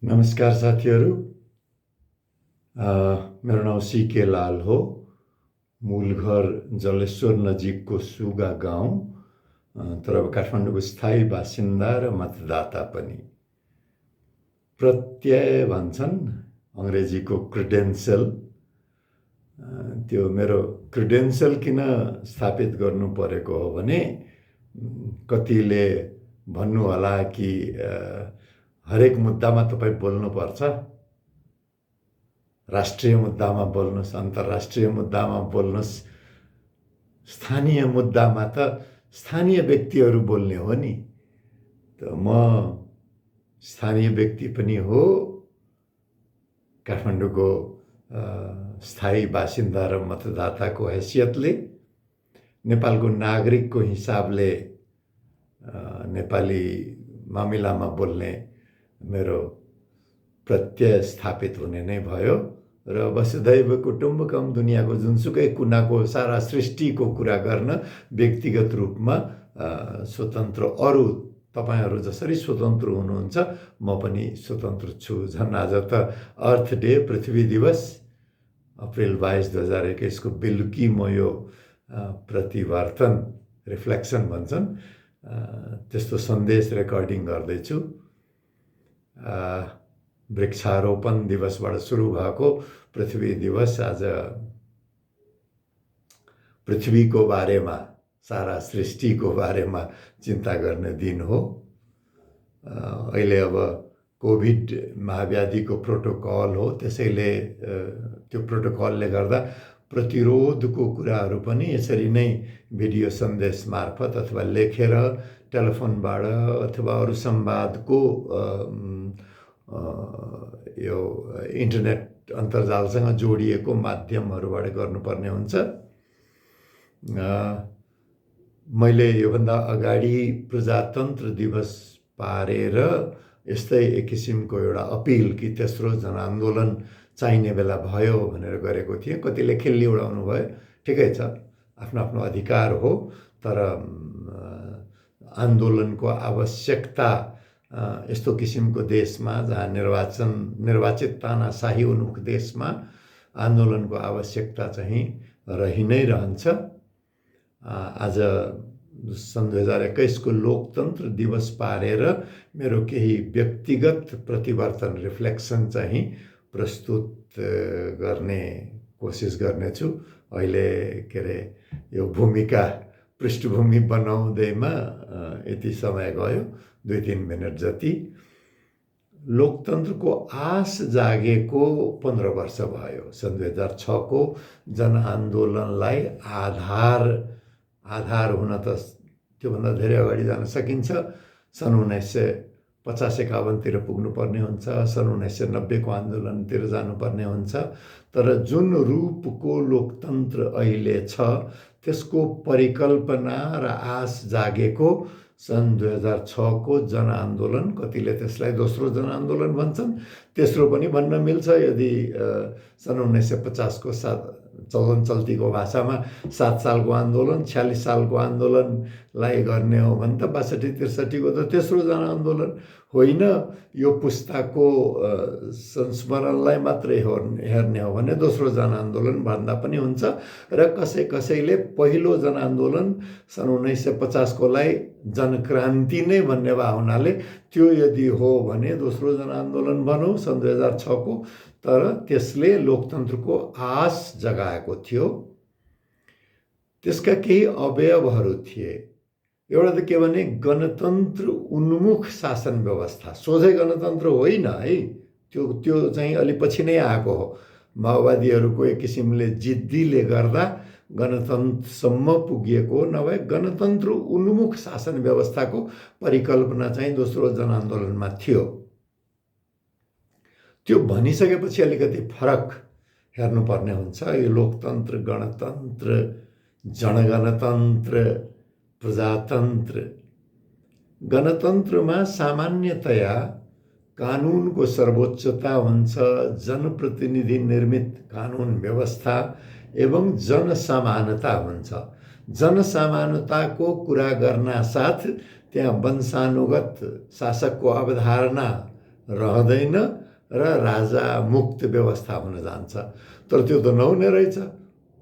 नमस्कार साथीहरू। मेरो नाम सीके लाल हो। मूल घर जलेश्वर नजिकको सुगा गाउँ, तर अब काठमाडौँको स्थायी बासिन्दा र मतदाता पनि। प्रत्यय भन्छन् अङ्ग्रेजीको क्रिडेन्सियल। त्यो मेरो क्रिडेन्सियल किन स्थापित गर्नु परेको हो भने कतिले भन्नु होला कि हरेक मुद्दामा तपाईँ बोल्नुपर्छ, राष्ट्रिय मुद्दामा बोल्नुहोस्, अन्तर्राष्ट्रिय मुद्दामा बोल्नुहोस्, स्थानीय मुद्दामा त स्थानीय व्यक्तिहरू बोल्ने हो नि। त म स्थानीय व्यक्ति पनि हो, काठमाडौँको स्थायी बासिन्दा र मतदाताको हैसियतले, नेपालको नागरिकको हिसाबले नेपाली मामिलामा बोल्ने मेरो प्रत्यय स्थापित हुने नै भयो। र वसुधैव कुटुम्बकम, दुनियाँको जुनसुकै कुनाको सारा सृष्टिको कुरा गर्न व्यक्तिगत रूपमा स्वतन्त्र, अरू तपाईहरू जसरी स्वतन्त्र हुनुहुन्छ म पनि स्वतन्त्र छु। झन् आज त अर्थ डे, पृथ्वी दिवस, अप्रिल 22, 2021 को बेलुकी म यो प्रतिवर्तन, रिफ्लेक्सन भन्छन्, त्यस्तो सन्देश रेकर्डिङ गर्दैछु। वृक्षारोपण दिवसबाट सुरु भएको पृथ्वी दिवस आज पृथ्वीको बारेमा, सारा सृष्टिको बारेमा चिन्ता गर्ने दिन हो। अहिले अब कोभिड महाव्याधिको प्रोटोकल हो, त्यसैले त्यो प्रोटोकलले गर्दा प्रतिरोधको कुराहरू पनि यसरी नै भिडियो सन्देश मार्फत अथवा लेखेर, टेलिफोनबाट अथवा अरू संवादको यो इन्टरनेट अन्तर्जालसँग जोडिएको माध्यमहरूबाट गर्नुपर्ने हुन्छ। मैले योभन्दा अगाडि प्रजातन्त्र दिवस पारेर यस्तै एक किसिमको एउटा अपिल कि तेस्रो जनआन्दोलन चाहिने बेला भयो भनेर गरेको थिएँ। कतिले खिल्ली उडाउनु भयो, ठिकै छ, आफ्नो आफ्नो अधिकार हो, तर आन्दोलनको आवश्यकता यस्तो किसिमको देशमा जहाँ निर्वाचित तानाशाही उन्मुख देशमा आन्दोलनको आवश्यकता चाहिँ रहि नै रहन्छ। आज सन् 2021 को लोकतन्त्र दिवस पारेर मेरो केही व्यक्तिगत प्रतिवर्तन, रिफ्लेक्सन चाहिँ प्रस्तुत गर्ने कोसिस गर्नेछु। अहिले के अरे यो भूमिका पृष्ठभूमि बनाउँदैमा यति समय गयो, 2-3 मिनट जति। लोकतन्त्रको आश जागेको 15 वर्ष भयो। सन् 2006 को जनआन्दोलनलाई आधार हुन त त्योभन्दा धेरै अगाडि जान सकिन्छ। सन् 1950-51 तिर पुग्नुपर्ने हुन्छ, सन् 1990 को आन्दोलनतिर जानुपर्ने हुन्छ। तर जुन रूपको लोकतन्त्र अहिले छ त्यसको परिकल्पना र आश जागेको सन् 2006 को जनआन्दोलन, कतिले त्यसलाई दोस्रो जनआन्दोलन भन्छन्, तेस्रो पनि भन्न मिल्छ यदि सन् 1950 को चलन चल्तीको भाषामा 7 सालको आन्दोलन, 46 सालको आन्दोलनलाई गर्ने हो भने त 62-63 को त तेस्रो जनआन्दोलन होइन। यो पुस्ताको संस्मरणलाई मात्रै हेर्ने हो भने दोस्रो जनआन्दोलन भन्दा पनि हुन्छ। र कसैले पहिलो जनआन्दोलन सन् 1950 कोलाई जनक्रान्ति नै भन्ने भए हुनाले त्यो यदि हो भने दोस्रो जनआन्दोलन भनौँ सन् 2006 को। तर त्यसले लोकतन्त्रको आश जगाएको थियो। त्यसका केही अवयवहरू थिए। एउटा त के भने गणतन्त्र उन्मुख शासन व्यवस्था, सोझै गणतन्त्र होइन है, त्यो चाहिँ अलि पछि नै आएको हो। माओवादीहरूको एक किसिमले जिद्दीले गर्दा गणतन्त्रसम्म पुगिएको, नभए गणतन्त्र उन्मुख शासन व्यवस्थाको परिकल्पना चाहिँ दोस्रो जनआन्दोलनमा थियो। त्यो भनिसकेपछि अलिकति फरक हेर्नुपर्ने हुन्छ। यो लोकतन्त्र, गणतन्त्र, जनगणतन्त्र, प्रजातन्त्र। गणतन्त्रमा सामान्यतया कानुनको सर्वोच्चता हुन्छ, जनप्रतिनिधि निर्मित कानुन व्यवस्था एवं जनसमानता हुन्छ। जनसमानताको कुरा गर्नासाथ त्यहाँ वंशानुगत शासकको अवधारणा रहँदैन र राजा मुक्त व्यवस्था हुन जान्छ। तर त्यो त नहुने रहेछ।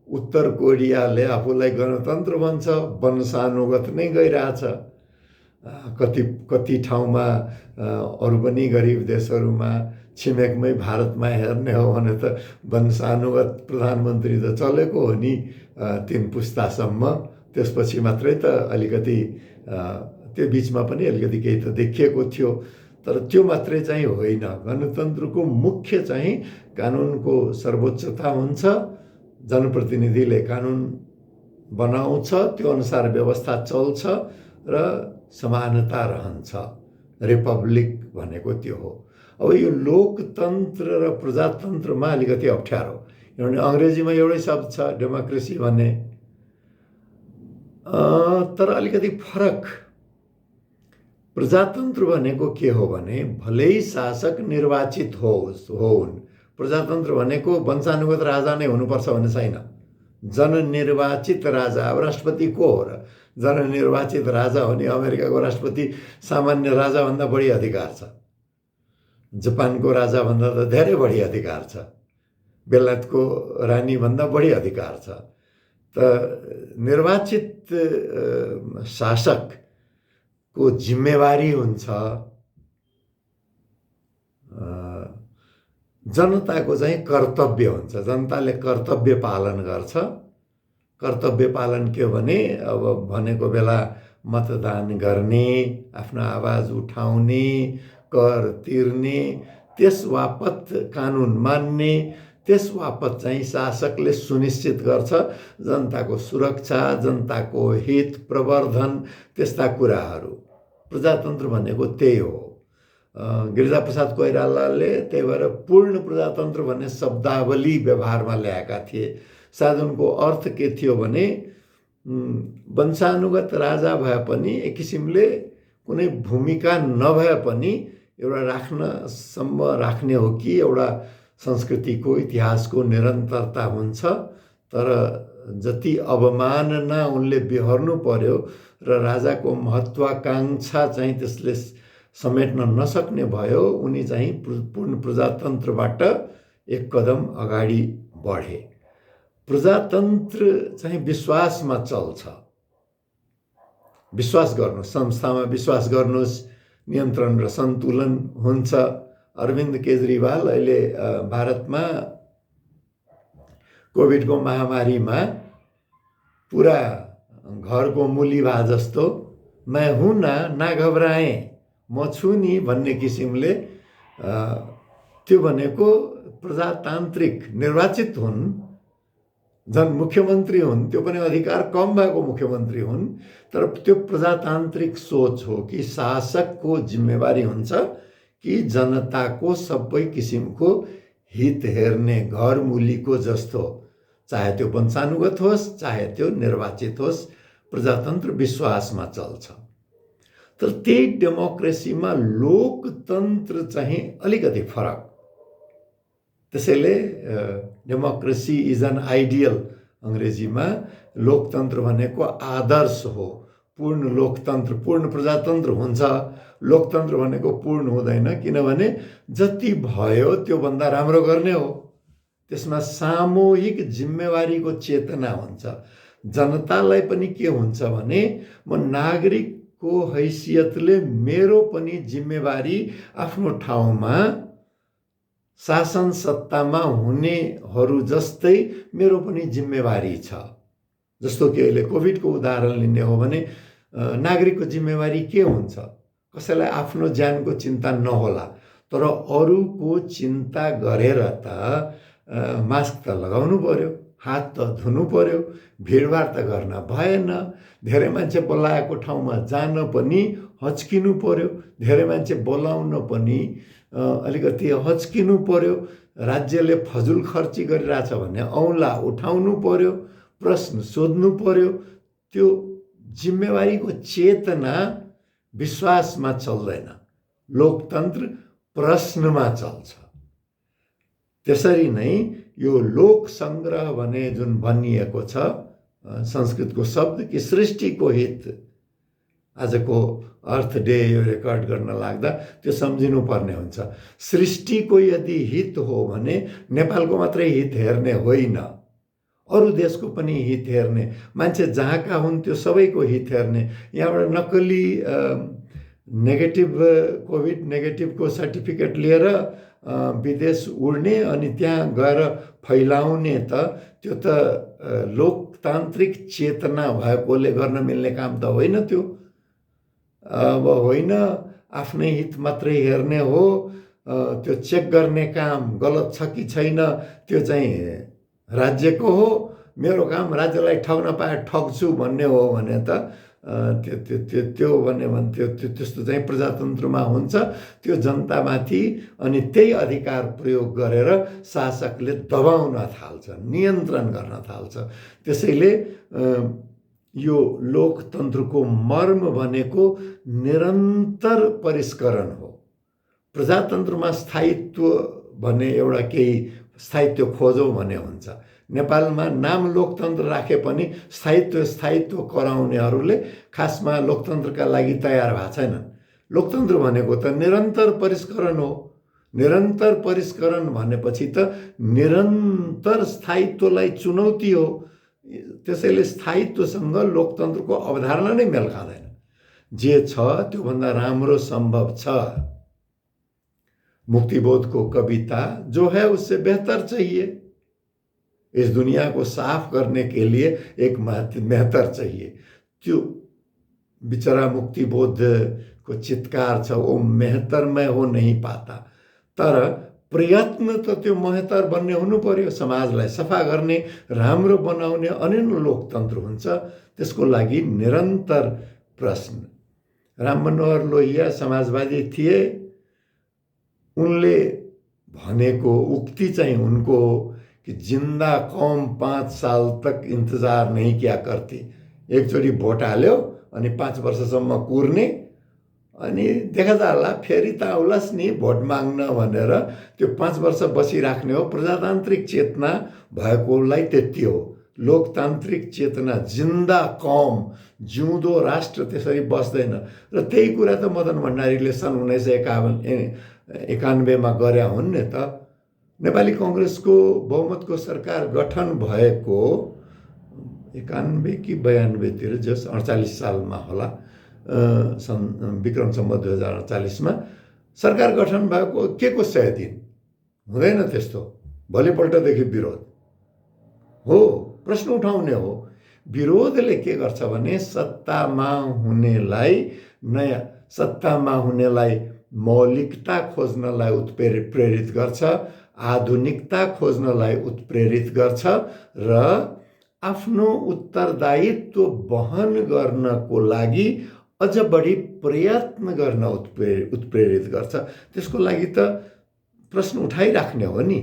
उत्तर कोरियाले आफूलाई गणतन्त्र भन्छ, वंशानुगत नै गइरहेछ। कति ठाउँमा अरू पनि गरिब देशहरूमा छिमेकमै भारतमा हेर्ने हो भने त वंशानुगत प्रधानमन्त्री त चलेको हो नि 3 पुस्तासम्म। त्यसपछि मात्रै त अलिकति त्यो बिचमा पनि अलिकति केही त देखिएको थियो। तर त्यो मात्रै चाहिँ होइन। गणतन्त्रको मुख्य चाहिँ कानुनको सर्वोच्चता हुन्छ। जनप्रतिनिधिले कानुन बनाउँछ, त्यो अनुसार व्यवस्था चल्छ र समानता रहन्छ। रिपब्लिक भनेको त्यो हो। अब यो लोकतन्त्र र प्रजातन्त्रमा अलिकति अप्ठ्यारो, किनभने अङ्ग्रेजीमा एउटै शब्द छ डेमोक्रेसी भन्ने, तर अलिकति फरक। प्रजातन्त्र भनेको के हो भने भलै शासक निर्वाचित होउन्। प्रजातन्त्र भनेको वंशानुगत राजा नै हुनुपर्छ भन्ने छैन। जननिर्वाचित राजा। अब राष्ट्रपति को हो र? जननिर्वाचित राजा हो नि। अमेरिकाको राष्ट्रपति सामान्य राजाभन्दा बढी अधिकार छ। जापानको राजाभन्दा त धेरै बढी अधिकार छ। बेलायतको रानीभन्दा बढी अधिकार छ। त निर्वाचित शासकको जिम्मेवारी हुन्छ जनताको चाहिँ कर्तव्य हुन्छ। जनताले कर्तव्य पालन गर्छ। कर्तव्य पालन के भने अब भनेको बेला मतदान गर्ने, आफ्नो आवाज उठाउने, कर तिर्ने, त्यस बापत कानुन मान्ने, त्यस बापत चाहिँ शासकले सुनिश्चित गर्छ जनताको सुरक्षा, जनताको हित प्रवर्धन, त्यस्ता कुराहरू। प्रजातन्त्र भनेको त्यही हो। गिरिजाप्रसाद कोइरालाले त्यही भएर पूर्ण प्रजातन्त्र भन्ने शब्दावली व्यवहारमा ल्याएका थिए। सायद उनको अर्थ के थियो भने वंशानुगत राजा भए पनि एक किसिमले कुनै भूमिका नभए पनि एउटा राख्नसम्म राख्ने हो कि एउटा संस्कृतिको इतिहासको निरन्तरता हुन्छ। तर जति अवमानना उनले बिहोर्नु पर्यो र राजाको महत्त्वाकांक्षा चाहिँ त्यसले समेट्न नसक्ने भयो, उनी चाहिँ पूर्ण प्रजातन्त्रबाट एक कदम अगाडि बढे। प्रजातन्त्र चाहिँ विश्वासमा चल्छ। विश्वास गर्नु, संस्थामा विश्वास गर्नुहोस्, नियन्त्रण र सन्तुलन हुन्छ। अरविन्द केजरीवाल अहिले भारतमा कोभिडको महामारीमा पुरा घरको मूली भए जस्तो मैं हुँ ना घबराएँ, म छु नि भन्ने किसिमले त्यो भनेको प्रजातान्त्रिक निर्वाचित हुन्, झन् मुख्यमन्त्री हुन्, त्यो पनि अधिकार कम भएको मुख्यमन्त्री हुन्, तर त्यो प्रजातान्त्रिक सोच हो कि शासकको जिम्मेवारी हुन्छ कि जनताको सबै किसिमको हित हेर्ने, घर मूलीको जस्तो, चाहे त्यो वंशानुगत होस् चाहे त्यो निर्वाचित होस्, प्रजातन्त्र विश्वासमा चल्छ। तर त्यही डेमोक्रेसीमा लोकतन्त्र चाहिँ अलिकति फरक। त्यसैले डेमोक्रेसी इज एन आइडियल, अङ्ग्रेजीमा लोकतन्त्र भनेको आदर्श हो। पूर्ण लोकतन्त्र, पूर्ण प्रजातन्त्र हुन्छ, लोकतन्त्र भनेको पूर्ण हुँदैन, किनभने जति भयो त्योभन्दा राम्रो गर्ने हो। त्यसमा सामूहिक जिम्मेवारीको चेतना हुन्छ। जनतालाई पनि के हुन्छ भने म नागरिकको हैसियतले मेरो पनि जिम्मेवारी आफ्नो ठाउँमा शासन सत्तामा हुनेहरू जस्तै मेरो पनि जिम्मेवारी छ। जस्तो कि अहिले कोभिडको उदाहरण लिने हो भने नागरिकको जिम्मेवारी के हुन्छ? कसैलाई आफ्नो ज्यानको चिन्ता नहोला, तर अरूको चिन्ता गरेर त मास्क त लगाउनु पर्यो, हात त धुनु पर्यो, भिडभाड त गर्न भएन, धेरै मान्छे बोलाएको ठाउँमा जान पनि हच्किनु पर्यो, धेरै मान्छे बोलाउन पनि अलिकति हच्किनु पर्यो, राज्यले फजुल खर्ची गरिरहेछ भने औँला उठाउनु पर्यो, प्रश्न सोध्नु पर्यो। त्यो जिम्मेवारीको चेतना विश्वासमा चल्दैन, लोकतन्त्र प्रश्नमा चल्छ। त्यसरी नै यो लोक सङ्ग्रह भने जुन भनिएको छ संस्कृतको शब्द कि सृष्टिको हित, आजको अर्थ डे यो रेकर्ड गर्न लाग्दा त्यो सम्झिनुपर्ने हुन्छ। सृष्टिको यदि हित हो भने नेपालको मात्रै हित हेर्ने होइन, अरू देशको पनि हित हेर्ने, मान्छे जहाँका हुन् त्यो सबैको हित हेर्ने। यहाँबाट नक्कली नेगेटिभ कोभिड नेगेटिभको सर्टिफिकेट लिएर विदेश उड्ने अनि त्यहाँ गएर फैलाउने त त्यो त लोकतान्त्रिक चेतना भएकोले गर्न मिल्ने काम त होइन। त्यो अब होइन, आफ्नै हित मात्रै हेर्ने हो, त्यो चेक गर्ने काम गलत छ कि छैन त्यो चाहिँ राज्यको हो। मेरो काम राज्यलाई ठग्न पाए ठग्छु भन्ने हो भने त त्यो भन्ने त्यस्तो चाहिँ प्रजातन्त्रमा हुन्छ। त्यो जनतामाथि अनि त्यही अधिकार प्रयोग गरेर शासकले दबाउन थाल्छ, नियन्त्रण गर्न थाल्छ। त्यसैले यो लोकतन्त्रको मर्म भनेको निरन्तर परिष्करण हो। प्रजातन्त्रमा स्थायित्व भन्ने एउटा केही स्थायित्व खोजौँ भने हुन्छ। नेपालमा नाम लोकतन्त्र राखे पनि स्थायित्व कराउनेहरूले खासमा लोकतन्त्रका लागि तयार भएको छैनन्। लोकतन्त्र भनेको त निरन्तर परिष्करण हो। निरन्तर परिष्करण भनेपछि त निरन्तर स्थायित्वलाई चुनौती हो। त्यसैले स्थायित्वसँग लोकतन्त्रको अवधारणा नै मेल खाँदैन। जे छ त्योभन्दा राम्रो सम्भव छ। मुक्तिबोधको कविता, जो है उससे बेहतर चाहिए, इस दुनिया को साफ करने के लिए एक मेहतर चाहिए। त्यो बिचरा मुक्तिबोधको चित्कार छ, वो मेहतर में हो नहीं पाता। तर प्रयत्न त त्यो मेहतर बन्ने हुनु पर्यो। समाजलाई सफा गर्ने, राम्रो बनाउने अनि लोकतन्त्र हुन्छ। त्यसको लागि निरन्तर प्रश्न। राम मनोहर लोहिया समाजवादी थिए। उनले भनेको उक्ति चाहिँ उनको कि जिंदा कौम 5 साल तक इंतजार नहीं किया करती। एकचोटि भोट हाल्यो अनि 5 वर्षसम्म कुर्ने अनि देखा जाला फेरि त आउलास् नि भोट माग्न भनेर त्यो 5 वर्ष बसिराख्ने हो। प्रजातान्त्रिक चेतना भएकोलाई त्यति हो। लोकतान्त्रिक चेतना, जिंदा कौम, जिउँदो राष्ट्र त्यसरी बस्दैन। र त्यही कुरा त मदन भण्डारीले सन् 1991 मा गरे हुन् नि त। नेपाली कांग्रेसको बहुमतको सरकार गठन भएको 91 कि 92 तिर, जस 48 सालमा होला, विक्रम सम्वत 2048 मा सरकार गठन भएको के को 100 दिन हुँदैन त्यस्तो। भोलिपल्टदेखि विरोध हो, प्रश्न उठाउने हो। विरोधले के गर्छ भने सत्तामा हुनेलाई मौलिकता खोज्नलाई उत्प्रेरित गर्छ, आधुनिकता खोज्नलाई उत्प्रेरित गर्छ र आफ्नो उत्तरदायित्व वहन गर्नको लागि अझ बढी प्रयत्न गर्न उत्प्रेरित गर्छ। त्यसको लागि त प्रश्न उठाइराख्ने हो नि।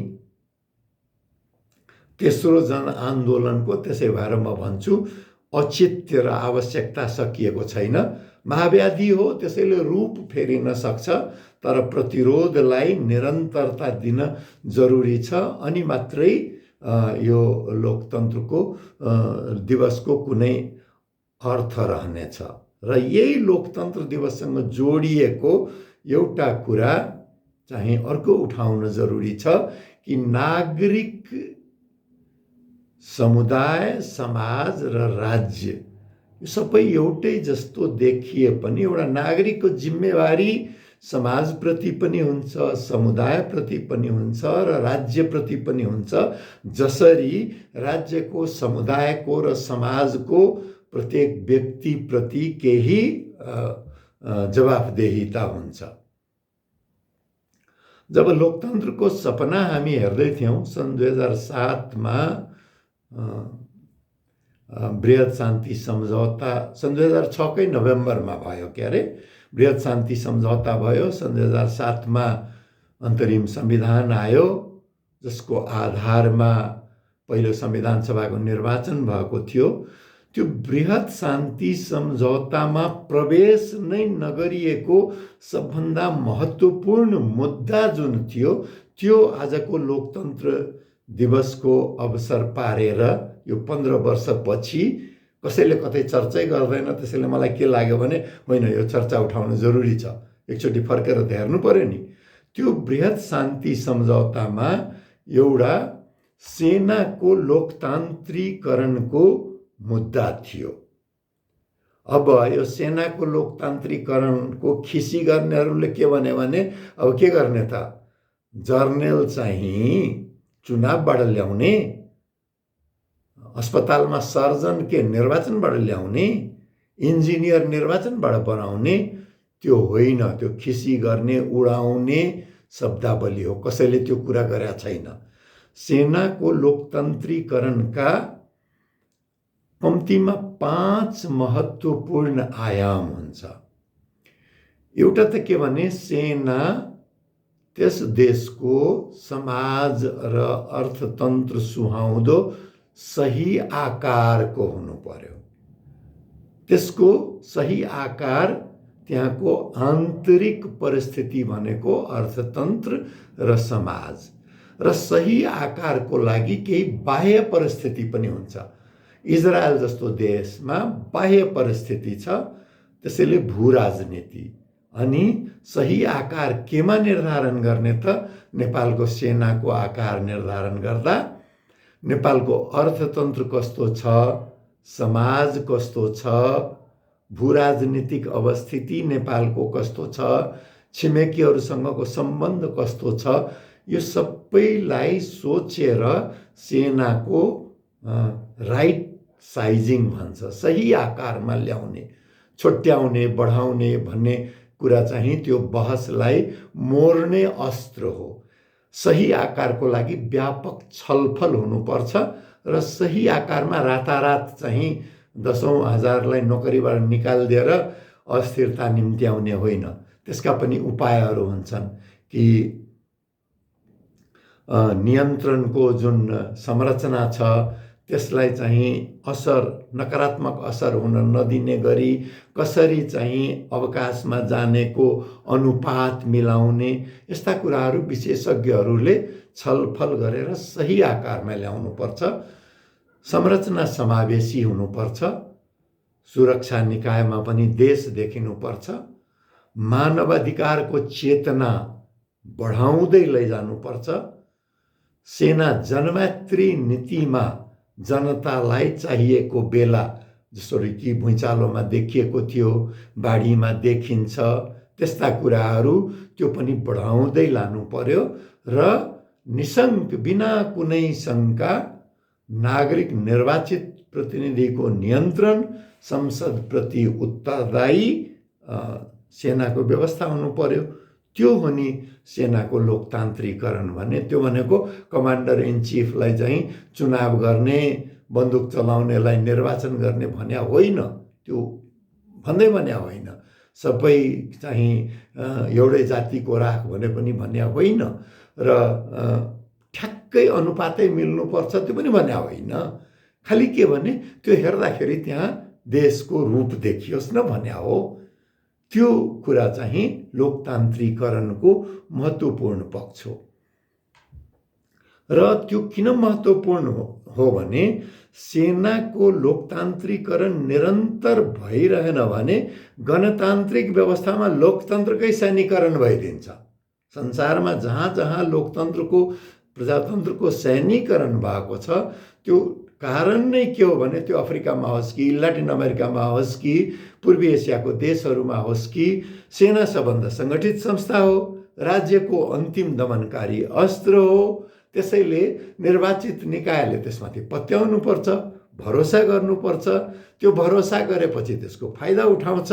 तेस्रो जनआन्दोलनको त्यसै भएर म भन्छु औचित्य र आवश्यकता सकिएको छैन। महाव्याधि हो, त्यसैले रूप फेरिन सक्छ, तर प्रतिरोधलाई निरन्तरता दिन जरुरी छ। अनि मात्रै यो लोकतन्त्रको दिवसको कुनै अर्थ रहनेछ। र यही लोकतन्त्र दिवससँग जोडिएको एउटा कुरा चाहिँ अर्को उठाउन जरुरी छ कि नागरिक समुदाय, समाज र राज्य यो सबै एउटै जस्तो देखिए पनि एउटा नागरिकको जिम्मेवारी समाजप्रति पनि हुन्छ, समुदायप्रति पनि हुन्छ र राज्यप्रति पनि हुन्छ। जसरी राज्यको, समुदायको र समाजको प्रत्येक व्यक्तिप्रति केही जवाफदेहिता हुन्छ। जब लोकतन्त्रको सपना हामी हेर्दै थियौं सन् 2007 मा बृहत शान्ति सम्झौता सन् 2006 कै नोभेम्बरमा भयो। के अरे बृहत शान्ति सम्झौता भयो। सन् 2007 मा अन्तरिम संविधान आयो, जसको आधारमा पहिलो संविधान सभाको निर्वाचन भएको थियो। त्यो बृहत शान्ति सम्झौतामा प्रवेश नै नगरिएको सबभन्दा महत्त्वपूर्ण मुद्दा जुन थियो त्यो आजको लोकतन्त्र दिवसको अवसर पारेर यो 15 वर्षपछि कसैले कतै चर्चै गर्दैन, त्यसैले मलाई के लाग्यो भने होइन यो चर्चा उठाउनु जरुरी छ, एकचोटि फर्केर त हेर्नु पर्यो नि। त्यो बृहत शान्ति सम्झौतामा एउटा सेनाको लोकतान्त्रिकरणको मुद्दा थियो। अब यो सेनाको लोकतान्त्रिकरणको खिसी गर्नेहरूले के भने अब के गर्ने त, जर्नेल चाहिँ चुनावबाट ल्याउने, अस्पतालमा सर्जन के निर्वाचनबाट ल्याउने, इन्जिनियर निर्वाचनबाट बनाउने, त्यो होइन। त्यो खिसी गर्ने उडाउने शब्दावली हो, कसैले त्यो कुरा गरेका छैन। सेनाको लोकतन्त्रीकरणका कम्तीमा 5 महत्त्वपूर्ण आयाम हुन्छ। एउटा त के भने सेना त्यस देशको समाज र अर्थतन्त्र सुहाउँदो सही आकारको हुनु पर्यो। त्यसको सही आकार त्यहाँको आन्तरिक परिस्थिति भनेको अर्थतन्त्र र समाज, र सही आकारको लागि केही बाह्य परिस्थिति पनि हुन्छ। इजरायल जस्तो देशमा बाह्य परिस्थिति छ, त्यसैले भू राजनीति। अनि सही आकार केमा निर्धारण गर्ने त, नेपालको सेनाको आकार निर्धारण गर्दा नेपालको अर्थतन्त्र कस्तो छ, समाज कस्तो छ, भू राजनीतिक अवस्थिति नेपालको कस्तो छ, छिमेकीहरूसँगको सम्बन्ध कस्तो छ, यो सबैलाई सोचेर सेनाको राइट साइजिङ भन्छ, सही आकारमा ल्याउने, छोट्याउने बढाउने भन्ने कुरा चाहिँ त्यो बहसलाई मोर्ने अस्त्र हो। सही आकारको लागि व्यापक छलफल हुनुपर्छ र सही आकारमा रातारात चाहिँ 10,000लाई नोकरीबाट निकालिदिएर अस्थिरता निम्त्याउने होइन। त्यसका पनि उपायहरू हुन्छन् कि नियन्त्रणको जुन संरचना छ त्यसलाई चाहिँ नकारात्मक असर हुन नदिने गरी कसरी चाहिँ अवकाशमा जानेको अनुपात मिलाउने, यस्ता कुराहरू विशेषज्ञहरूले छलफल गरेर सही आकारमा ल्याउनुपर्छ। संरचना समावेशी हुनुपर्छ, सुरक्षा निकायमा पनि देश देखिनुपर्छ, मानवाधिकारको चेतना बढाउँदै लैजानुपर्छ, सेना जनमैत्री नीतिमा जनतालाई चाहिएको बेला, जसरी कि भुइँचालोमा देखिएको थियो, बाढीमा देखिन्छ, त्यस्ता कुराहरू त्यो पनि बढाउँदै लानु पर्यो र निशङ्क बिना कुनै शङ्का नागरिक निर्वाचित प्रतिनिधिको नियन्त्रण, संसदप्रति उत्तरदायी सेनाको व्यवस्था हुनु पर्यो। त्यो हो नि सेनाको लोकतान्त्रिकरण भन्ने। त्यो भनेको कमान्डर इन चिफलाई चाहिँ चुनाव गर्ने, बन्दुक चलाउनेलाई निर्वाचन गर्ने भन्या होइन, त्यो भन्दै भन्या होइन। सबै चाहिँ एउटै जातिको राख भने पनि भन्या होइन, र ठ्याक्कै अनुपातै मिल्नुपर्छ त्यो पनि भन्या होइन। खालि के भने त्यो हेर्दाखेरि त्यहाँ देशको रूप देखियोस् न भन्या हो। त्यो कुरा चाहिँ लोकतान्त्रिकरणको महत्त्वपूर्ण पक्ष हो। र त्यो किन महत्त्वपूर्ण हो भने सेनाको लोकतान्त्रिकरण निरन्तर भइरहेन भने गणतान्त्रिक व्यवस्थामा लोकतन्त्रकै सैनिकरण भइदिन्छ। संसारमा जहाँ जहाँ लोकतन्त्रको, प्रजातन्त्रको सैनिकरण भएको छ, त्यो कारण नै के हो भने त्यो अफ्रिकामा होस् कि ल्याटिन अमेरिकामा होस् कि पूर्वी एसियाको देशहरूमा होस् कि सेना सबभन्दा सङ्गठित संस्था हो, राज्यको अन्तिम दमनकारी अस्त्र हो। त्यसैले निर्वाचित निकायले त्यसमाथि पत्याउनुपर्छ, भरोसा गर्नुपर्छ। त्यो भरोसा गरेपछि त्यसको फाइदा उठाउँछ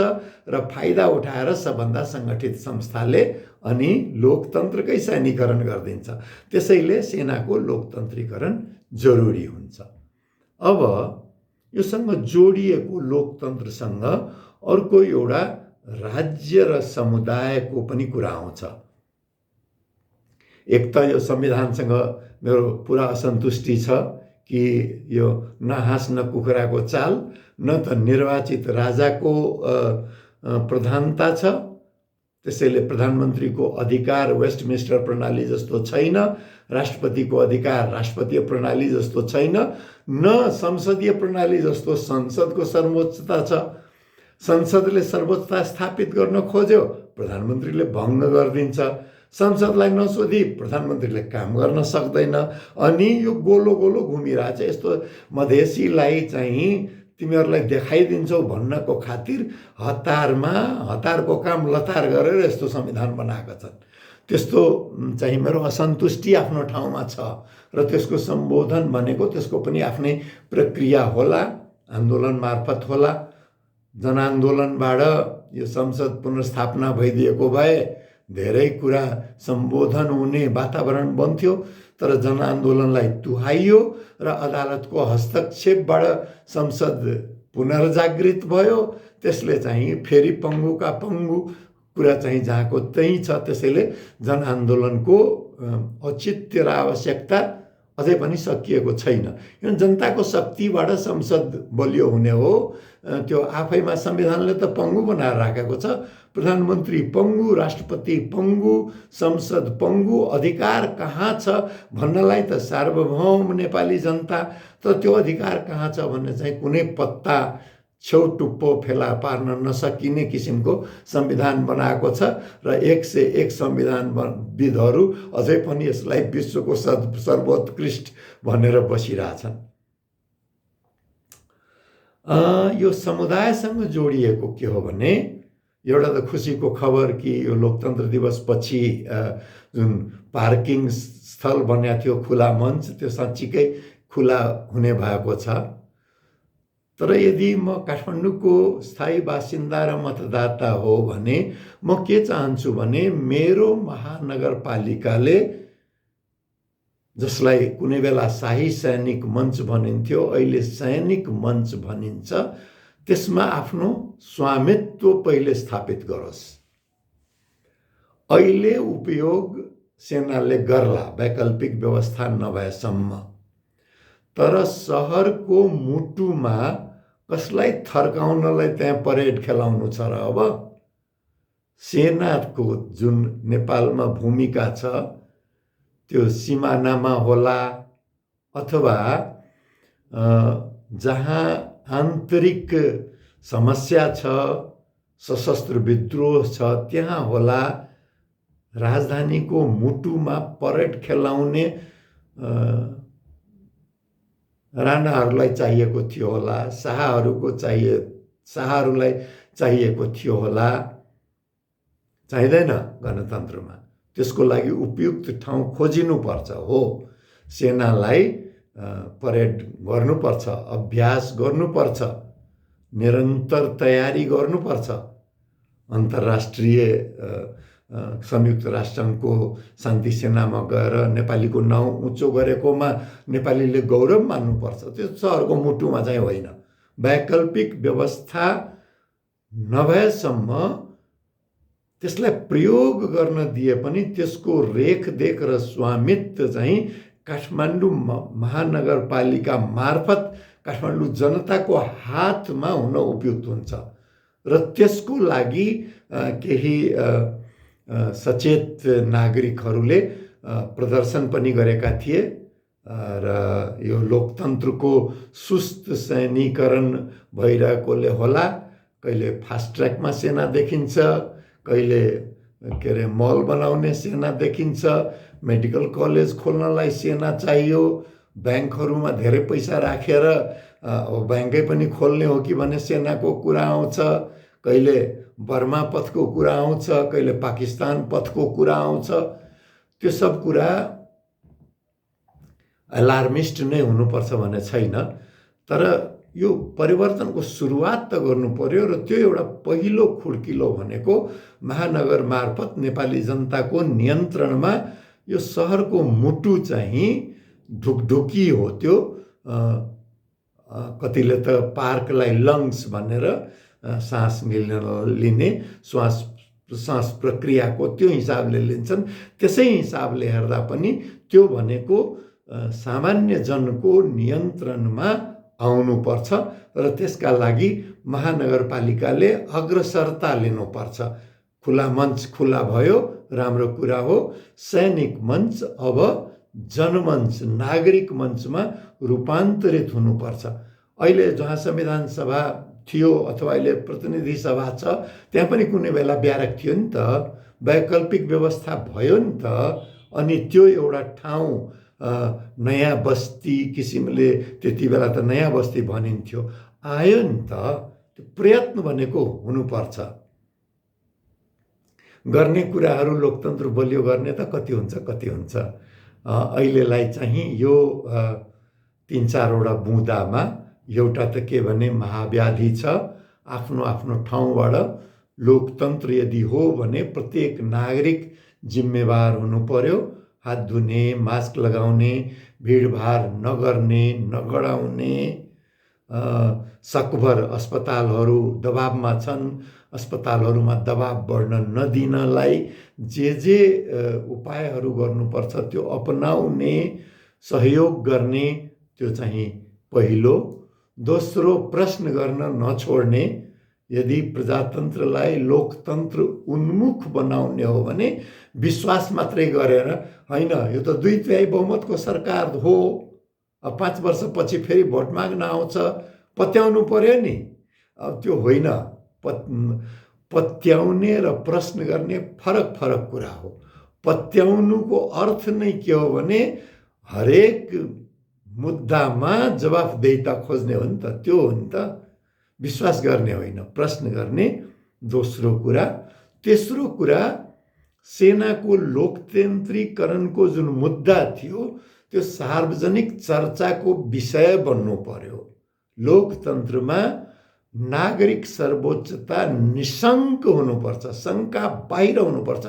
र फाइदा उठाएर सबभन्दा सङ्गठित संस्थाले अनि लोकतन्त्रकै सैनिकरण गरिदिन्छ। त्यसैले सेनाको लोकतन्त्रीकरण जरुरी हुन्छ। अब योसँग जोडिएको लोकतन्त्रसँग अर्को एउटा राज्य र समुदायको पनि कुरा आउँछ। एक त यो संविधानसँग मेरो पुरा असन्तुष्टि छ कि यो न हाँस न कुखुराको चाल, न त निर्वाचित राजाको प्रधानता छ, त्यसैले प्रधानमन्त्रीको अधिकार वेस्टमिन्स्टर प्रणाली जस्तो छैन, राष्ट्रपतिको अधिकार राष्ट्रपतीय प्रणाली जस्तो छैन, न संसदीय प्रणाली जस्तो संसदको सर्वोच्चता छ। संसदले सर्वोच्चता स्थापित गर्न खोज्यो, प्रधानमन्त्रीले भङ्ग गरिदिन्छ। संसदलाई नसोधी प्रधानमन्त्रीले काम गर्न सक्दैन। अनि यो गोलो गोलो घुमिरहेछ। यस्तो मधेसीलाई चाहिँ तिमीहरूलाई देखाइदिन्छौ भन्नको खातिर हतारको काम लतार गरेर यस्तो संविधान बनाएका छन्। त्यस्तो चाहिँ मेरो असन्तुष्टि आफ्नो ठाउँमा छ र त्यसको सम्बोधन भनेको त्यसको पनि आफ्नै प्रक्रिया होला, आन्दोलन मार्फत होला। जनआन्दोलनबाट यो संसद पुनर्स्थापना भइदिएको भए धेरै कुरा सम्बोधन हुने वातावरण बन्थ्यो, तर जनआन्दोलनलाई तुहाइयो र अदालतको हस्तक्षेपबाट संसद पुनर्जागृत भयो। त्यसले चाहिँ फेरि पङ्गुका पङ्गु कुरा चाहिँ जहाँको त्यहीँ छ। त्यसैले जनआन्दोलनको औचित्य र आवश्यकता अझै पनि सकिएको छैन। किन जनताको शक्तिबाट संसद बलियो हुने हो। त्यो आफैमा संविधानले त पङ्गु बनाएर राखेको छ। प्रधानमन्त्री पङ्गु, राष्ट्रपति पङ्गु, संसद पङ्गु, अधिकार कहाँ छ भन्नलाई त सार्वभौम नेपाली जनता, तर त्यो अधिकार कहाँ छ भन्ने चाहिँ कुनै पत्ता छेउटुप्पो फेला पार्न नसकिने किसिमको संविधान बनाएको छ र 101 संविधानविदहरू अझै पनि यसलाई विश्वको सर्वोत्कृष्ट भनेर बसिरहेछन्। यो समुदायसँग जोडिएको के हो भने एउटा त खुसीको खबर कि यो लोकतन्त्र दिवस पछि जुन पार्किङ स्थल बन्या थियो खुला मञ्च, त्यो साँच्चीकै खुला हुने भएको छ। तर यदि म काठमाडौँको स्थायी बासिन्दा र मतदाता हो भने म के चाहन्छु भने मेरो महानगरपालिकाले, जसलाई कुनै बेला शाही सैनिक मञ्च भनिन्थ्यो अहिले सैनिक मञ्च भनिन्छ, त्यसमा आफ्नो स्वामित्व पहिले स्थापित गरोस्। अहिले उपयोग सेनाले गर्ला वैकल्पिक व्यवस्था नभएसम्म, तर सहरको मुटुमा कसलाई थर्काउनलाई त्यहाँ परेड खेलाउनु छ र? अब सेनाको जुन नेपालमा भूमिका छ त्यो सिमानामा होला अथवा जहाँ आन्तरिक समस्या छ, सशस्त्र विद्रोह छ, त्यहाँ होला। राजधानीको मुटुमा परेड खेलाउने राणाहरूलाई चाहिएको थियो होला, शाहहरूलाई चाहिएको थियो होला। चाहिँदैन गणतन्त्रमा। त्यसको लागि उपयुक्त ठाउँ खोजिनुपर्छ। हो, सेनालाई परेड गर्नुपर्छ, अभ्यास गर्नुपर्छ, निरन्तर तयारी गर्नुपर्छ। अन्तर्राष्ट्रिय संयुक्त राष्ट्रको शान्ति सेनामा गएर नेपालीको नाउँ उँचो गरेकोमा नेपालीले गौरव मान्नुपर्छ। त्यो सहरको मुटुमा चाहिँ होइन। वैकल्पिक व्यवस्था नभएसम्म त्यसलाई प्रयोग गर्न दिए पनि त्यसको रेखदेख र स्वामित्व चाहिँ काठमाडौँ महानगरपालिका मार्फत काठमाडौँ जनताको हातमा हुन उपयुक्त हुन्छ। र त्यसको लागि केही सचेत नागरिकहरूले प्रदर्शन पनि गरेका थिए र यो लोकतन्त्रको सुस्त सैनिकरण भइरहेकोले होला। कहिले फास्ट ट्र्याकमा सेना देखिन्छ, कहिले के अरे मल बनाउने सेना देखिन्छ, मेडिकल कलेज खोल्नलाई सेना चाहियो, ब्याङ्कहरूमा धेरै पैसा राखेर अब ब्याङ्कै पनि खोल्ने हो कि भन्ने सेनाको कुरा आउँछ, कहिले बर्मा पथको कुरा आउँछ, कहिले पाकिस्तान पथको कुरा आउँछ। त्यो सब कुरा अलार्मिस्ट नै हुनुपर्छ भन्ने छैन, तर यो परिवर्तनको सुरुवात त गर्नु पर्यो र त्यो एउटा पहिलो खुड्किलो भनेको महानगर मार्फत नेपाली जनताको नियन्त्रणमा यो सहरको मुटु चाहिँ ढुकढुकी हो। त्यो कतिले त पार्कलाई लङ्स भनेर सास लिने श्वास प्रक्रियाको त्यो हिसाबले लिन्छन्। त्यसै हिसाबले हेर्दा पनि त्यो भनेको सामान्य जनको नियन्त्रणमा आउनुपर्छ र त्यसका लागि महानगरपालिकाले अग्रसरता लिनुपर्छ। खुला मञ्च खुला भयो, राम्रो कुरा हो। सैनिक मञ्च अब जनमञ्च नागरिक मञ्चमा रूपान्तरित हुनुपर्छ। अहिले जहाँ संविधान सभा थियो अथवा अहिले प्रतिनिधि सभा छ, त्यहाँ पनि कुनै बेला ब्यारक थियो नि त, वैकल्पिक व्यवस्था भयो नि त। अनि त्यो एउटा ठाउँ नयाँ बस्ती किसिमले, त्यति बेला त नयाँ बस्ती भनिन्थ्यो, आयो नि त। त्यो प्रयत्न भनेको हुनुपर्छ। गर्ने कुराहरू लोकतन्त्र बलियो गर्ने त कति हुन्छ कति हुन्छ। अहिलेलाई चाहिँ यो 3-4वटा बुँदामा एउटा त के भने महाव्याधि छ। आफ्नो आफ्नो ठाउँबाट लोकतन्त्र यदि हो भने प्रत्येक नागरिक जिम्मेवार हुनु पर्यो। हात धुने, मास्क लगाउने, भिडभाड नगर्ने, नगराउने। सकभर अस्पतालहरू दबावमा छन्, अस्पतालहरूमा दबाव बढ्न नदिनलाई जे उपायहरू गर्नुपर्छ त्यो अपनाउने, सहयोग गर्ने, त्यो चाहिँ पहिलो। दोस्रो, प्रश्न गर्न नछोड्ने। यदि प्रजातन्त्रलाई लोकतन्त्र उन्मुख बनाउने हो भने विश्वास मात्रै गरेर होइन, यो त 2/3 बहुमतको सरकार हो, 5 वर्षपछि फेरि भोट माग्न आउँछ, पत्याउनु पर्यो नि। अब त्यो होइन। पत्याउने र प्रश्न गर्ने फरक फरक कुरा हो। पत्याउनुको अर्थ नै के हो भने हरेक मुद्दामा जवाफदेहिता खोज्ने हो नि त, त्यो हो नि त। विश्वास गर्ने होइन, प्रश्न गर्ने दोस्रो कुरा। तेस्रो कुरा, सेनाको लोकतान्त्रिकरणको जुन मुद्दा थियो त्यो सार्वजनिक चर्चाको विषय बन्नु पर्यो। लोकतन्त्रमा नागरिक सर्वोच्चता निशङ्क हुनुपर्छ, शङ्का बाहिर हुनुपर्छ।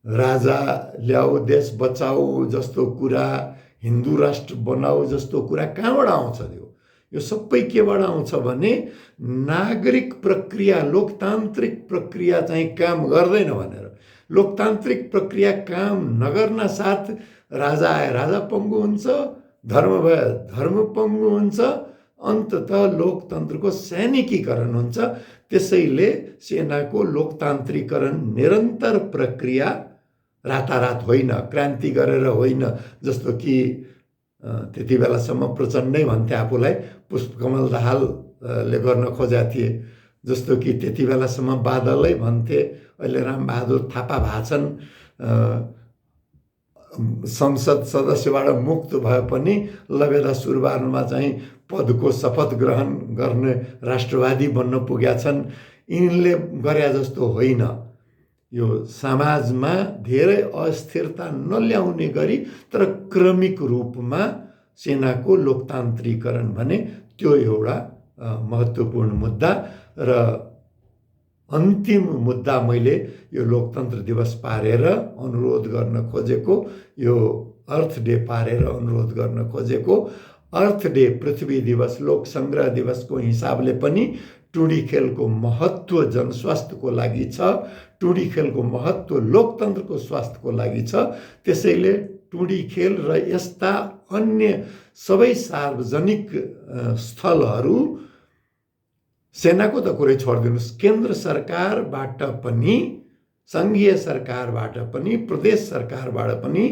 राजा ल्याऊ देश बचाऊ जस्तो कुरा, हिन्दू राष्ट्र बनाऊ जस्तो कुरा कहाँबाट आउँछ? यो सबै केबाट आउँछ भने नागरिक प्रक्रिया, लोकतान्त्रिक प्रक्रिया चाहिँ काम गर्दैन भनेर। लोकतान्त्रिक प्रक्रिया काम नगर्न साथ राजा आए राजा पङ्गु हुन्छ, धर्म भए धर्म पङ्गु हुन्छ, अन्ततः लोकतन्त्रको सैनिकीकरण हुन्छ। त्यसैले सेनाको लोकतान्त्रिकरण निरन्तर प्रक्रिया, रातारात होइन, क्रान्ति गरेर होइन। जस्तो कि त्यति बेलासम्म प्रचण्डै भन्थे आफूलाई, पुष्पकमल दाहालले गर्न खोजेका थिए। जस्तो कि त्यति बेलासम्म बादलै भन्थे, अहिले रामबहादुर थापा भाछन्। संसद सदस्यबाट मुक्त भए पनि लबेदा सुरुवारमा चाहिँ पदको शपथ ग्रहण गर्ने राष्ट्रवादी बन्न पुगेका छन्। यिनले गरे जस्तो होइन। यो समाजमा धेरै अस्थिरता नल्याउने गरी तर क्रमिक रूपमा सेनाको लोकतान्त्रिकरण भने त्यो एउटा महत्त्वपूर्ण मुद्दा। र अन्तिम मुद्दा मैले यो लोकतन्त्र दिवस पारेर अनुरोध गर्न खोजेको, यो अर्थ डे पारेर अनुरोध गर्न खोजेको। अर्थ डे, पृथ्वी दिवस, लोक सङ्ग्रह दिवसको हिसाबले पनि टुडी खेलको महत्त्व जनस्वास्थ्यको लागि छ, टुडी खेलको महत्त्व लोकतन्त्रको स्वास्थ्यको लागि छ। त्यसैले टुडी खेल र यस्ता अन्य सबै सार्वजनिक स्थलहरू, सेनाको त कुरै छोडिदिनुहोस्, केन्द्र सरकारबाट पनि, सङ्घीय सरकारबाट पनि, प्रदेश सरकारबाट पनि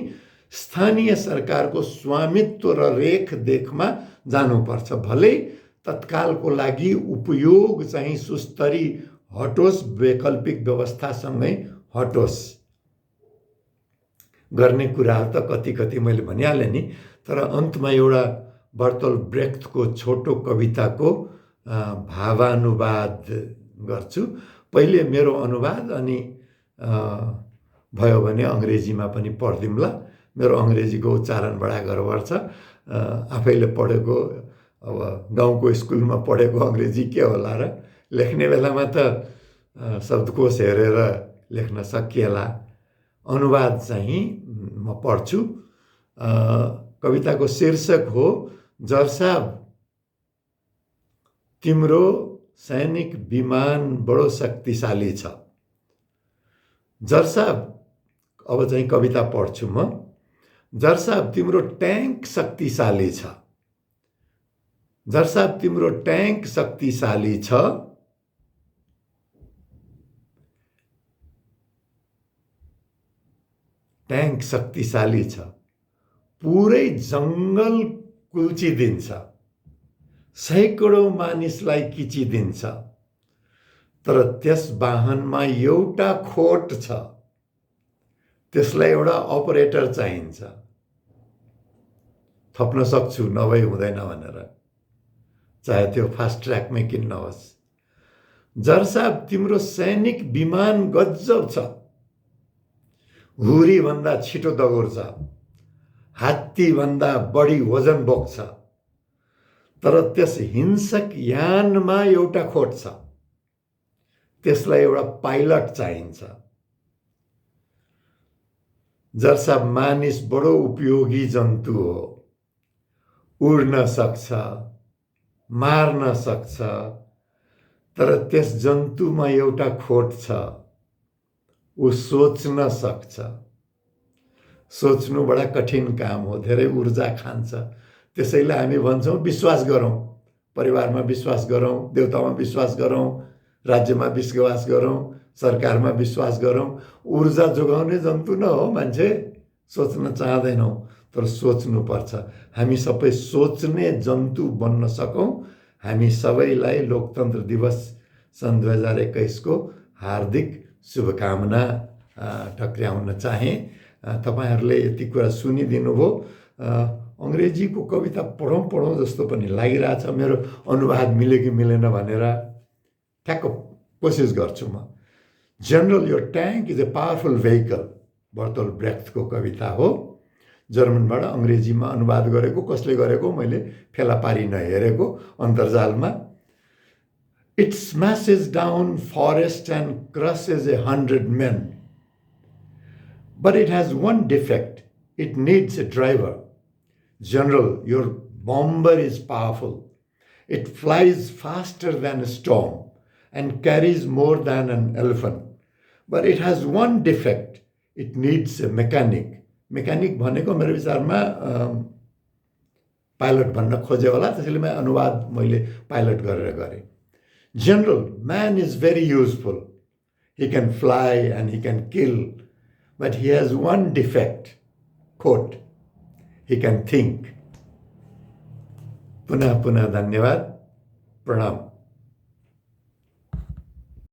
स्थानीय सरकारको स्वामित्व र रेखदेखमा जानुपर्छ। भलै तत्कालको लागि उपयोग चाहिँ सुस्तरी हटोस्, वैकल्पिक व्यवस्थासँगै हटोस्। गर्ने कुराहरू त कति कति मैले भनिहालेँ नि। तर अन्तमा एउटा बर्तोल्ट ब्रेख्टको छोटो कविताको भावानुवाद गर्छु। पहिले मेरो अनुवाद, अनि भयो भने अङ्ग्रेजीमा पनि पढिदिउँला। मेरो अङ्ग्रेजीको उच्चारण बडा गडबड छ। आफैले पढेको, अब गाउँको स्कुलमा पढेको अङ्ग्रेजी के होला र। लेख्ने बेलामा त शब्दकोश हेरेर लेख्न सकिएला। अनुवाद चाहिँ म पढ्छु। कविताको शीर्षक हो जर्साब, तिम्रो सैनिक विमान बडो शक्तिशाली छ। जर्साब, अब चाहिँ कविता पढ्छु म। जर्साब, तिम्रो ट्याङ्क शक्तिशाली छ। जर्साब, तिम्रो ट्याङ्क शक्तिशाली छ। ट्याङ्क शक्तिशाली छ, पुरै जङ्गल कुल्चिदिन्छ, सैकडौँ मानिसलाई किचिदिन्छ, तर त्यस वाहनमा एउटा खोट छ, त्यसलाई एउटा अपरेटर चाहिन्छ। थप्न सक्छु नभई हुँदैन भनेर, चाहे त्यो फास्ट ट्र्याकमै किन नहोस्। जर साहब तिम्रो सैनिक विमान गजब छ, हुरीभन्दा छिटो दगुर्छ, हात्तीभन्दा बढी वजन बोक्छ, तर त्यस हिंसक यानमा एउटा खोट छ, त्यसलाई एउटा पाइलट चाहिन्छ। जर साहब मानिस बडो उपयोगी जन्तु हो, उड्न सक्छ, मार्न सक्छ, तर त्यस जन्तुमा एउटा खोट छ, ऊ सोच्न सक्छ। सोच्नु बडा कठिन काम हो, धेरै ऊर्जा खान्छ। त्यसैले हामी भन्छौँ विश्वास गरौँ, परिवारमा विश्वास गरौँ, देउतामा विश्वास गरौँ, राज्यमा विश्वास गरौँ, सरकारमा विश्वास गरौँ। ऊर्जा जोगाउने जन्तु न हो मान्छे, सोच्न चाहँदैनौँ, तर सोच्नुपर्छ। हामी सबै सोच्ने जन्तु बन्न सकौँ। हामी सबैलाई लोकतन्त्र दिवस सन् 2021 को हार्दिक शुभकामना टक्र्याउन चाहेँ। तपाईहरूले यति कुरा सुनिदिनु भयो। अङ्ग्रेजीको कविता पढौँ जस्तो पनि लागिरहेछ। मेरो अनुवाद मिल्यो कि मिलेन भनेर ठ्याक्क कोसिस गर्छु म। General your tank is a powerful vehicle, Bertolt ब्रेख्टको कविता हो। जर्मनबाट अङ्ग्रेजीमा अनुवाद गरेको, कसले गरेको मैले फेला पारी नहेरेको अन्तर्जालमा। It smashes down forest and crosses 100 men, but it has one defect, it needs a driver. General, your bomber is powerful. It flies faster than a storm and carries more than an elephant, but it has one defect, it needs a mechanic. Mechanic भनेको मेरो विचारमा pilot भन्न खोजे होला, त्यसैले मैं अनुवाद मैले पाइलट गरेर गरेँ। General, man is very useful. He can fly and he can kill, but he has one defect, quote, he can think. पुनः धन्यवाद, प्रणाम।